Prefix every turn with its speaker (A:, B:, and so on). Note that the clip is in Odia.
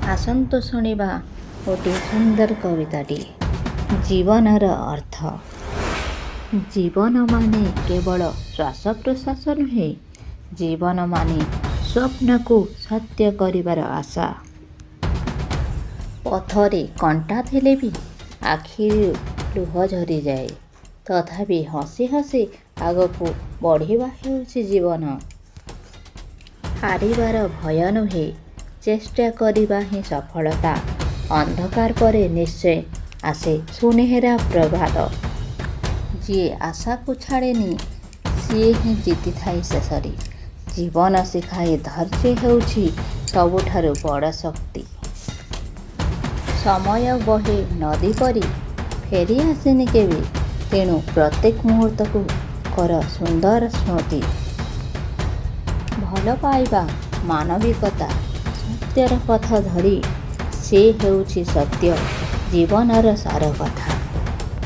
A: ଆସନ୍ତୁ ଶୁଣିବା ଗୋଟିଏ ସୁନ୍ଦର କବିତାଟିଏ, ଜୀବନର ଅର୍ଥ। ଜୀବନ ମାନେ କେବଳ ଶ୍ୱାସ ପ୍ରଶ୍ୱାସ ନୁହେଁ, ଜୀବନ ମାନେ ସ୍ୱପ୍ନକୁ ସତ୍ୟ କରିବାର ଆଶା। ପଥରେ କଣ୍ଟା ଥିଲେ ବି ଆଖିରୁ ଲୁହ ଝରିଯାଏ, ତଥାପି ହସି ହସି ଆଗକୁ ବଢ଼ିବା ହେଉଛି ଜୀବନ। ହାରିବାର ଭୟ ନୁହେଁ, ଚେଷ୍ଟା କରିବା ହିଁ ସଫଳତା। ଅନ୍ଧକାର ପରେ ନିଶ୍ଚୟ ଆସେ ସୁନେହେରା ପ୍ରଭାତ। ଯିଏ ଆଶାକୁ ଛାଡ଼େନି, ସିଏ ହିଁ ଜିତିଥାଏ ଶେଷରେ। ଜୀବନ ଶିଖାଏ, ଧୈର୍ଯ୍ୟ ହେଉଛି ସବୁଠାରୁ ବଡ଼ ଶକ୍ତି। ସମୟ ବହେ ନଦୀ ପରି, ଫେରି ଆସେନି କେବେ, ତେଣୁ ପ୍ରତ୍ୟେକ ମୁହୂର୍ତ୍ତକୁ କର ସୁନ୍ଦର ସ୍ମୃତି। ଭଲପାଇବା, ମାନବିକତା, ସତ୍ୟର ପଥ ଧରି, ସେ ହେଉଛି ସତ୍ୟ ଜୀବନର ସାର କଥା।